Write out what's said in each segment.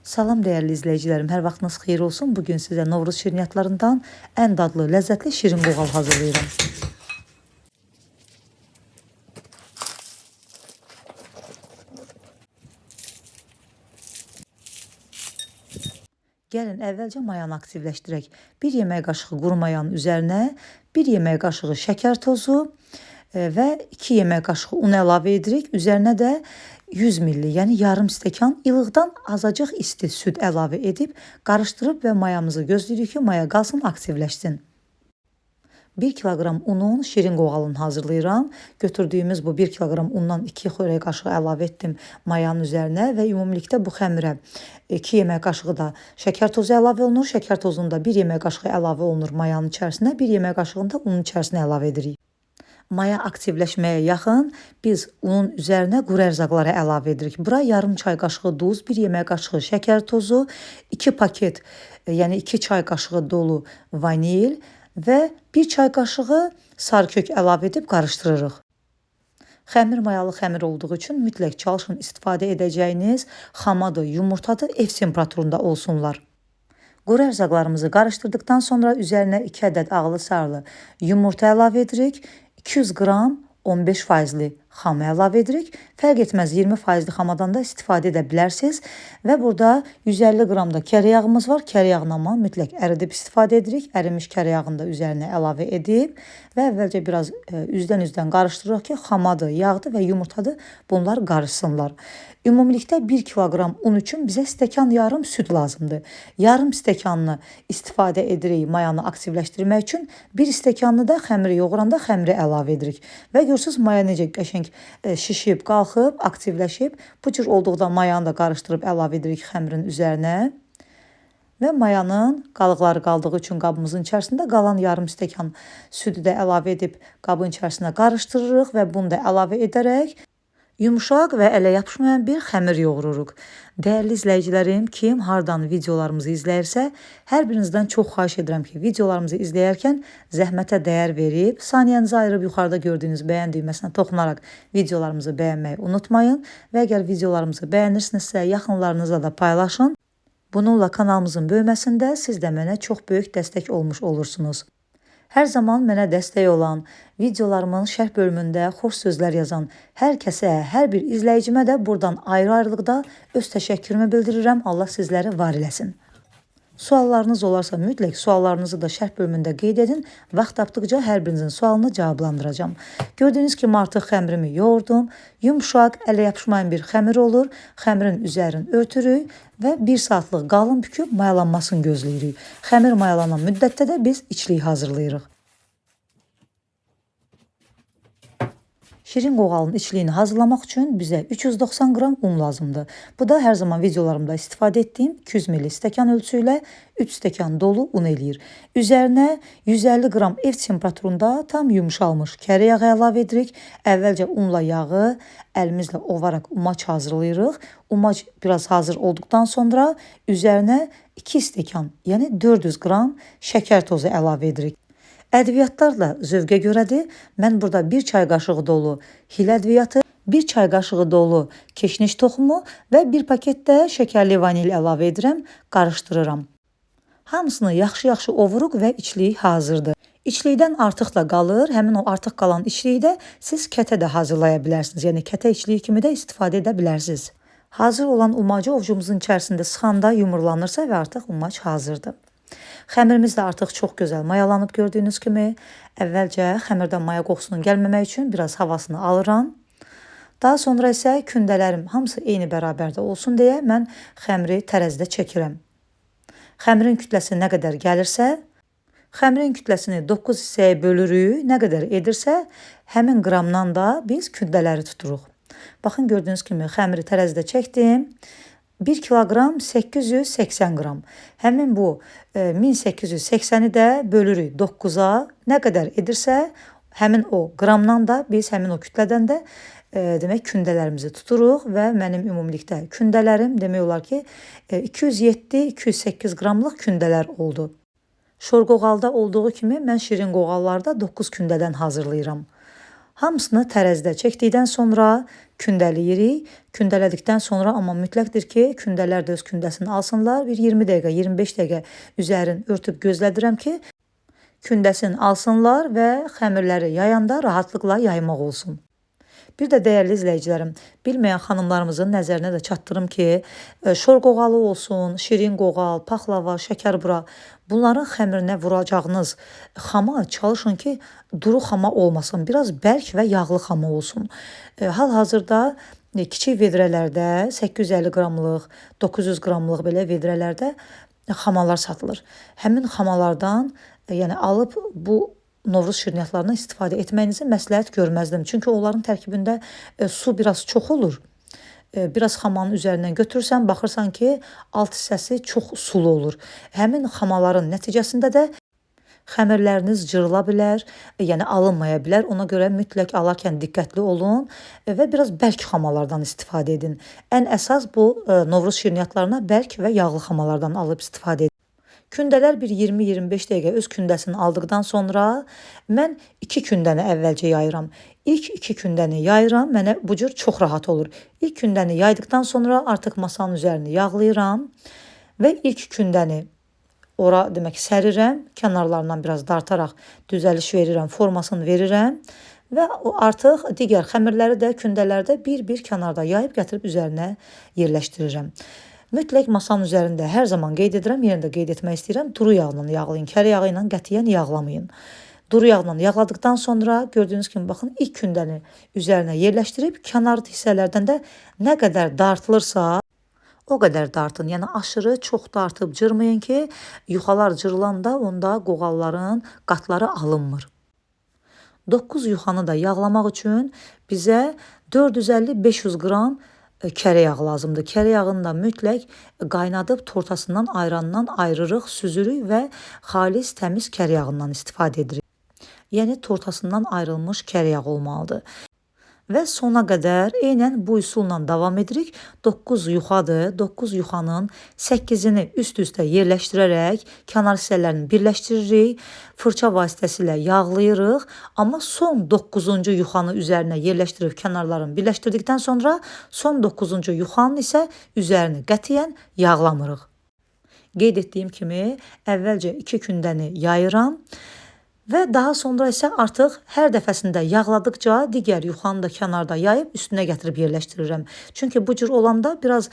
Salam dəyərli izləyicilərim, hər vaxtınız xeyir olsun. Bugün sizə Novruz şirniyyatlarından ən dadlı, ləzzətli şirin qoğal hazırlayıram. Gəlin əvvəlcə mayanı aktivləşdirək. 1 yemək qaşığı quru mayanın üzərinə 1 yemək qaşığı şəkər tozu və 2 yemək qaşığı un əlavə edirik. Üzərinə də 100 milli, yəni yarım stəkan ilıqdan azacıq isti süd əlavə edib qarışdırıb və mayamızı gözləyirik ki, maya qalsın, aktivləşsin. 1 kiloqram unun şirin qoğalını hazırlayıram. Götürdüyümüz bu 1 kiloqram undan 2 xörək qaşığı əlavə etdim mayanın üzərinə və ümumilikdə bu xəmirə 2 yemək qaşığı da şəkər tozu əlavə olunur. Şəkər tozunu da 1 yemək qaşığı əlavə olunur mayanın içərisinə, 1 yemək qaşığını da unun içərisinə əlavə edirik. Maya aktivləşməyə yaxın biz unun üzərinə quru ərzaqları əlavə edirik. Bura yarım çay qaşığı duz, 1 yemək qaşığı şəkər tozu, 2 paket, yəni 2 çay qaşığı dolu vanil və 1 çay qaşığı sarı kök əlavə edib qarışdırırıq. Xəmir mayalı xəmir olduğu üçün mütləq çalışın istifadə edəcəyiniz xamadır, yumurtadır, ev temperaturunda olsunlar. Quru ərzaqlarımızı qarışdırdıqdan sonra üzərinə 2 ədəd ağlı sarılı yumurta əlavə edirik. 200 qram 15 faizli xama əlavə edirik. Fərq etməz, 20 faizli xamadan da istifadə edə bilərsiniz. Və burada 150 qram da kərə yağımız var. Kərə yağını amma mütləq əridib istifadə edirik. Ərimiş kərə yağını da üzərinə əlavə edib və əvvəlcə biraz üzdən-üzdən qarışdırırıq ki, xamadır, yağdır və yumurtadır, bunlar qarışsınlar. Ümumilikdə 1 kiloqram un üçün bizə stəkan yarım süd lazımdır. Yarım stəkanını istifadə edirik mayanı aktivləşdirmək üçün, 1 stəkanını da xəmiri yoğuranda xəmiri əlavə edirik. Və görürsünüz, maya necə qəşəng şişib, qalxıb, aktivləşib. Bu cür olduqda mayanı da qarışdırıb əlavə edirik xəmirin üzərinə. Və mayanın qalıqları qaldığı üçün qabımızın içərisində qalan yarım stəkan südü də əlavə edib qabın içərisinə qarışdırırıq və bunu da əlavə edərək yumuşaq və ələ yapışmayan bir xəmir yoğururuq. Dəyərli izləyicilərim, kim hardan videolarımızı izləyirsə, hər birinizdən çox xahiş edirəm ki, videolarımızı izləyərkən zəhmətə dəyər verib, saniyənizi ayırıb yuxarıda gördüyünüz bəyən düyməsinə toxunaraq videolarımızı bəyənməyi unutmayın və əgər videolarımızı bəyənirsinizsə, yaxınlarınızla da paylaşın. Bununla kanalımızın böyüməsində siz də mənə çox böyük dəstək olmuş olursunuz. Hər zaman mənə dəstək olan, videolarımın şərh bölümündə xoş sözlər yazan hər kəsə, hər bir izləyicimə də buradan ayrı-ayrılıqda öz təşəkkürümü bildirirəm. Allah sizləri var eləsin. Suallarınız olarsa mütləq suallarınızı da şərh bölümündə qeyd edin. Vaxt tapdıqca hər birinizin sualını cavablandıracağam. Gördüyünüz kimi artıq xəmirimi yoğurdum. Yumuşaq, ələ yapışmayan bir xəmir olur. Xəmirin üzərini örtürük və 1 saatlıq qalın büküb mayalanmasını gözləyirik. Xəmir mayalanan müddətdə də biz içliyi hazırlayırıq. Şirin qoğalın içliyini hazırlamaq üçün bizə 390 qram un lazımdır. Bu da hər zaman videolarımda istifadə etdiyim 200 milli stəkan ölçüsü ilə 3 stəkan dolu un eləyir. Üzərinə 150 qram ev temperaturunda tam yumşalmış kərə yağı əlavə edirik. Əvvəlcə unla yağı əlimizlə ovaraq umaç hazırlayırıq. Umaç biraz hazır olduqdan sonra üzərinə 2 stəkan, yəni 400 qram şəkər tozu əlavə edirik. Ədviyyatlar da zövqə görədir. Mən burada 1 çay qaşığı dolu hil ədviyyatı, 1 çay qaşığı dolu keşniş toxumu və 1 paket də şəkərli vanil əlavə edirəm, qarışdırıram. Hamısını yaxşı-yaxşı ovuruq və içliyi hazırdır. İçlikdən artıq da qalır. Həmin o artıq qalan içliyi də siz kətə də hazırlaya bilərsiniz. Yəni kətə içliyi kimi də istifadə edə bilərsiniz. Hazır olan umacı ovcumuzun içərisində sıxanda yumurlanırsa və artıq umac hazırdır. Xəmirimiz də artıq çox gözəl mayalanıb gördüyünüz kimi. Əvvəlcə xəmirdən maya qoxusunun gəlməmək üçün biraz havasını alıram. Daha sonra isə kündələrim hamısı eyni bərabərdə olsun deyə mən xəmiri tərəzidə çəkirəm. Xəmirin kütləsi nə qədər gəlirsə, xəmirin kütləsini 9 hissəyə bölürük, nə qədər edirsə, həmin qramdan da biz kündələri tuturuq. Baxın, gördüyünüz kimi xəmiri tərəzidə çəkdim. 1 kiloqram 880 qram. Həmin bu 1880-i də bölürük 9-a. Nə qədər edirsə, həmin o qramdan da biz həmin o kütlədən də demək kündələrimizi tuturuq və mənim ümumilikdə kündələrim demək olar ki 207-208 qramlıq kündələr oldu. Şorqoğalda olduğu kimi mən şirin qoğallarda 9 kündədən hazırlayıram. Hamısını tərəzidə çəkdikdən sonra kündələyirik. Kündələdikdən sonra amma mütləqdir ki, kündələr də öz kündəsini alsınlar. Bir 20 dəqiqə, 25 dəqiqə üzərini örtüb gözlədirəm ki, kündəsini alsınlar və xəmirləri yayanda rahatlıqla yaymaq olsun. Bir də dəyərli izləyicilərim, bilməyən xanımlarımızın nəzərinə də çatdırım ki, şor qoğalı olsun, şirin qoğal, paxlava, şəkərbura, bunların xəmirinə vuracağınız xama çalışın ki, duru xama olmasın, biraz bərk və yağlı xama olsun. Hal-hazırda kiçik vedrələrdə 850 qramlıq, 900 qramlıq belə vedrələrdə xamalar satılır. Həmin xamalardan, yəni alıb bu Novruz şirniyyatlarından istifadə etməyinizi məsləhət görməzdim. Çünki onların tərkibində su biraz çox olur. Biraz xamanın üzərindən götürürsən, baxırsan ki, alt hissəsi çox sulu olur. Həmin xamaların nəticəsində də xəmirləriniz cırıla bilər, yəni alınmaya bilər. Ona görə mütləq alarkən diqqətli olun və biraz bərk xamalardan istifadə edin. Ən əsas bu Novruz şirniyyatlarına bərk və yağlı xamalardan alıb istifadə edin. Kündələr bir 20-25 dəqiqə öz kündəsini aldıqdan sonra mən 2 kündəni əvvəlcə yayıram. İlk 2 kündəni yayıram, mənə bu cür çox rahat olur. İlk kündəni yaydıqdan sonra artıq masanın üzərini yağlayıram və ilk kündəni ora demək sərirəm, kənarlarından biraz dartaraq düzəliş verirəm, formasını verirəm və artıq digər xəmirləri də kündələrdə bir-bir kənarda yayıb gətirib üzərinə yerləşdirirəm. Mütləq masanın üzərində hər zaman qeyd edirəm, yenə də qeyd etmək istəyirəm, duru yağla yağlayın, kərə yağı ilə qətiyyən yağlamayın. Duru yağla yağladıqdan sonra gördüyünüz kimi baxın, ilk kündəni üzərinə yerləşdirib kənar hissələrdən də nə qədər dartılırsa o qədər dartın. Yəni aşırı çox dartıb cırmayın ki, yuxalar cırılanda onda qoğalların qatları alınmır. 9 yuxanı da yağlamaq üçün bizə 450-500 qram kərə yağı lazımdır. Kərə yağını da mütləq qaynadıb tortasından, ayranından ayırırıq, süzürük və xalis təmiz kərə yağından istifadə edirik. Yəni tortasından ayrılmış kərə yağı olmalıdır. Və sona qədər eynən bu üsulla davam edirik. 9 yuxadır. 9 yuxanın 8-ini üst-üstə yerləşdirərək kənar hissələrini birləşdiririk. Fırça vasitəsilə yağlayırıq. Amma son 9-cu yuxanı üzərinə yerləşdirib kənarlarını birləşdirdikdən sonra son 9-cu yuxanın isə üzərini qətiyyən yağlamırıq. Qeyd etdiyim kimi əvvəlcə 2 kündəni yayıram. Və daha sonra isə artıq hər dəfəsində yağladıqca digər yuxanı da kənarda yayıb üstünə gətirib yerləşdirirəm. Çünki bu cür olanda biraz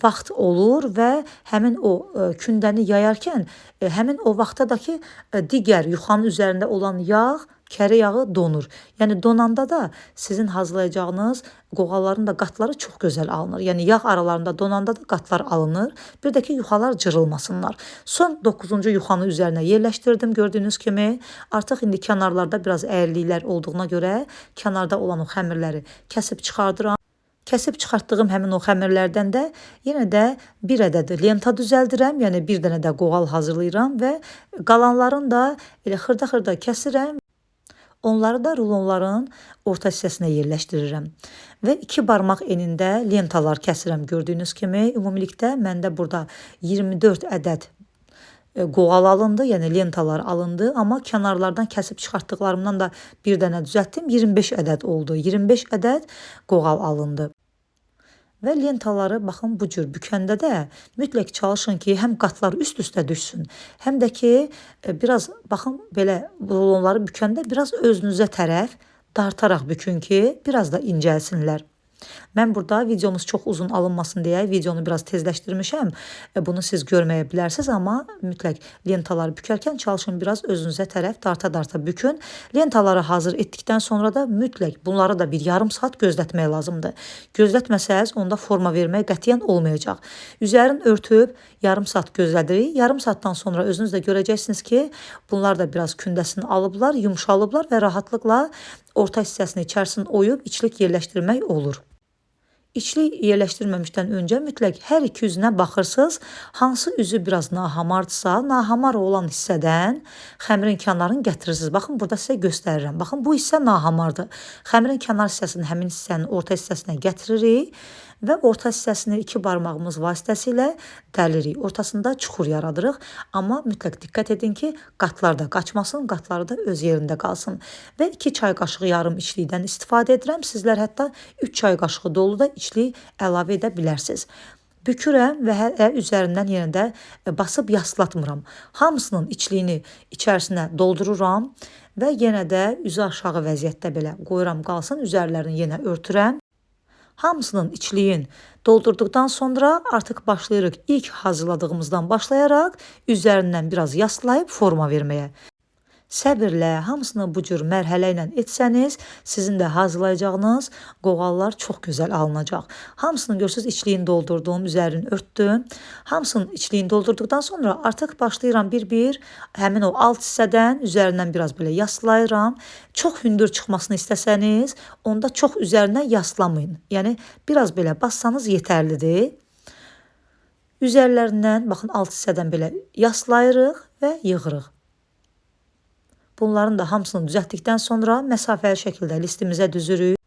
vaxt olur və həmin o kündəni yayarkən həmin o vaxtda da ki digər yuxanın üzərində olan yağ, kərə yağı donur. Yəni donanda da sizin hazırlayacağınız qoğalların da qatları çox gözəl alınır. Yəni yağ aralarında donanda da qatlar alınır. Bir də ki yuxalar cırılmasınlar. Son 9-cu yuxanı üzərinə yerləşdirdim gördüyünüz kimi. Artıq indi kənarlarda biraz əyriliklər olduğuna görə kənarda olan o xəmirləri kəsib çıxardıram. Kəsib çıxartdığım həmin o xəmirlərdən də yenə də bir ədəd lenta düzəldirəm, yəni bir dənə də qoğal hazırlayıram və qalanların da elə xırda-xırda kəsirəm. Onları da rulonların orta hissəsinə yerləşdirirəm. Və 2 barmaq enində lentalar kəsirəm gördüyünüz kimi. Ümumilikdə məndə burada 24 ədəd qoğal alındı, yəni lentalar alındı. Amma kənarlardan kəsib çıxartdıqlarımdan da bir dənə düzəltdim. 25 ədəd oldu. 25 ədəd qoğal alındı. Və lentaları baxın bu cür bükəndə də mütləq çalışın ki, həm qatlar üst-üstə düşsün, həm də ki biraz baxın belə rulonları bükəndə biraz özünüzə tərəf dartaraq bükün ki, biraz da incəlsinlər. Mən burada videomuz çox uzun alınmasın deyə videonu biraz tezləşdirmişəm. Bunu siz görməyə bilərsiniz, amma mütləq lentaları bükərkən çalışın biraz özünüzə tərəf darta-darta bükün. Lentaları hazır etdikdən sonra da mütləq bunları da bir yarım saat gözlətmək lazımdır. Gözlətməsəz onda forma vermək qətiyyən olmayacaq. Üzərini örtüb yarım saat gözlədirik. Yarım saatdan sonra özünüz də görəcəksiniz ki, bunlar da biraz kündəsini alıblar, yumşalıblar və rahatlıqla orta hissəsini içərisini oyub içlik yerləşdirmək olur. İçlik yerləşdirməmişdən öncə mütləq hər iki üzünə baxırsınız. Hansı üzü biraz nahamardırsa, nahamar olan hissədən xəmirin kənarını gətirirsiniz. Baxın, burada sizə göstərirəm. Baxın, bu hissə nahamardır. Xəmirin kənar hissəsini həmin hissənin orta hissəsinə gətiririk Və orta hissəsini iki barmağımız vasitəsilə dəlirik. Ortasında çuxur yaradırıq. Amma mütləq diqqət edin ki, qatlar da qaçmasın, qatları da öz yerində qalsın. Və 2 çay qaşığı yarım içlikdən istifadə edirəm. Sizlər hətta 3 çay qaşığı dolu da içlik əlavə edə bilərsiniz. Bükürəm və hələ üzərindən yenə də basıb yaslatmıram. Hamısının içliyini içərisinə doldururam və yenə də üzü aşağı vəziyyətdə belə qoyuram qalsın, üzərlərini yenə örtürəm. Hamısının içliyin doldurduqdan sonra artıq başlayırıq ilk hazırladığımızdan başlayaraq üzərindən biraz yaslayıb forma verməyə. Səbirlə hamısını bu cür mərhələ ilə etsəniz, sizin də hazırlayacağınız qoğallar çox gözəl alınacaq. Hamısını görürsünüz, içliyini doldurdum, üzərini örtdüm. Hamısının içliyini doldurduqdan sonra artıq başlayıram bir-bir həmin o alt hissədən üzərindən biraz belə yaslayıram. Çox hündür çıxmasını istəsəniz, onda çox üzərindən yaslamayın. Yəni biraz belə bassanız yetərlidir. Üzərlərindən, baxın, alt hissədən belə yaslayırıq və yığırıq. Bunların da hamısını düzəltdikdən sonra məsafəli şəkildə listimizə düzürük.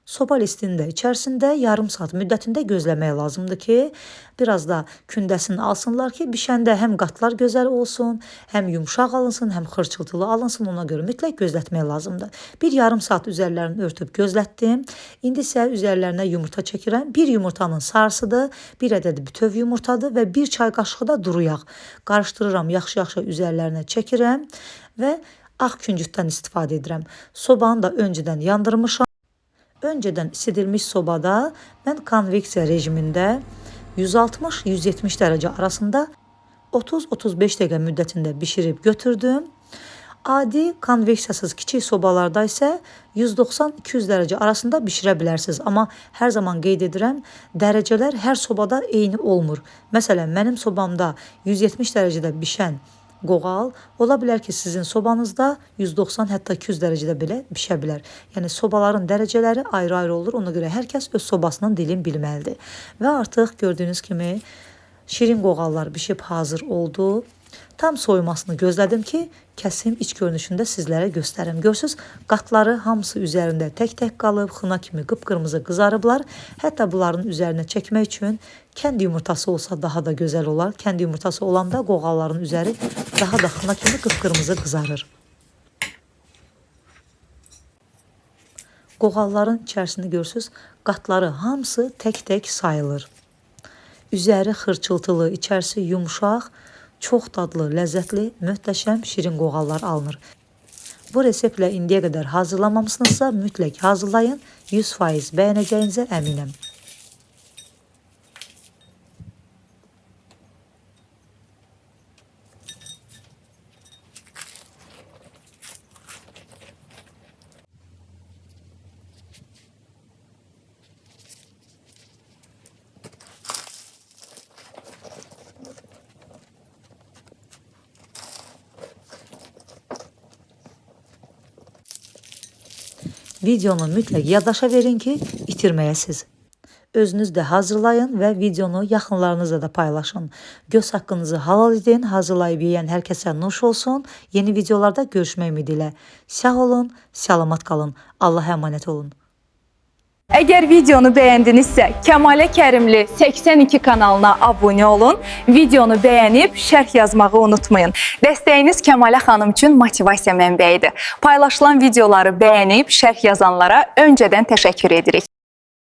Soba listinin də içərisində yarım saat müddətində gözləmək lazımdır ki, biraz da kündəsini alsınlar ki, bişəndə həm qatlar gözəl olsun, həm yumşaq alınsın, həm xırçıltılı alınsın. Ona görə mütləq gözlətmək lazımdır. Bir yarım saat üzərlərini örtüb gözlətdim. İndi isə üzərlərinə yumurta çəkirəm. Bir yumurtanın sarısıdır, bir ədəd bütöv yumurtadır və bir çay qaşığı da duru yağ. Qarışdırıram, yaxşı-yaxşı üzərlərinə çəkirəm və ağ küncütdən istifadə edirəm. Sobanı da öncədən yandırmışam. Öncədən isidilmiş sobada mən konveksiya rejimində 160-170 dərəcə arasında 30-35 dəqiqə müddətində bişirib götürdüm. Adi konveksiyasız kiçik sobalarda isə 190-200 dərəcə arasında bişirə bilərsiniz. Amma hər zaman qeyd edirəm, dərəcələr hər sobada eyni olmur. Məsələn, mənim sobamda 170 dərəcədə bişən qoğal ola bilər ki, sizin sobanızda 190, hətta 200 dərəcədə belə bişə bilər. Yəni sobaların dərəcələri ayrı-ayrı olur. Ona görə hər kəs öz sobasının dilini bilməlidir. Və artıq gördüyünüz kimi şirin qoğallar bişib hazır oldu. Tam soyumasını gözlədim ki, kəsim iç görünüşündə sizlərə göstərim. Görürsünüz, qatları hamısı üzərində tək-tək qalıb, xına kimi qıpqırmızı qızarıblar. Hətta bunların üzərinə çəkmək üçün kənd yumurtası olsa daha da gözəl olar. Kənd yumurtası olanda qoğalların üzəri daha da xına kimi qıpqırmızı qızarır. Qoğalların içərisini görürsünüz, qatları hamısı tək-tək sayılır. Üzəri xırçıltılı, içərisi yumşaq, çox dadlı, ləzzətli, möhtəşəm şirin qoğallar alınır. Bu reseptlə indiyə qədər hazırlamamışsınızsa mütləq hazırlayın, 100% bəyənəcəyinizə əminəm. Videonu mütləq yaddaşa verin ki, itirməyəsiniz. Özünüz də hazırlayın və videonu yaxınlarınızla da paylaşın. Göz haqqınızı halal edin, hazırlayıb yeyən hər kəsə nuş olsun. Yeni videolarda görüşmək ümidi ilə. Sağ olun, salamat qalın. Allah'a əmanət olun. Əgər videonu bəyəndinizsə, Kəmalə Kərimli 82 kanalına abunə olun, videonu bəyənib şərh yazmağı unutmayın. Dəstəyiniz Kəmalə xanım üçün motivasiya mənbəyidir. Paylaşılan videoları bəyənib şərh yazanlara öncədən təşəkkür edirik.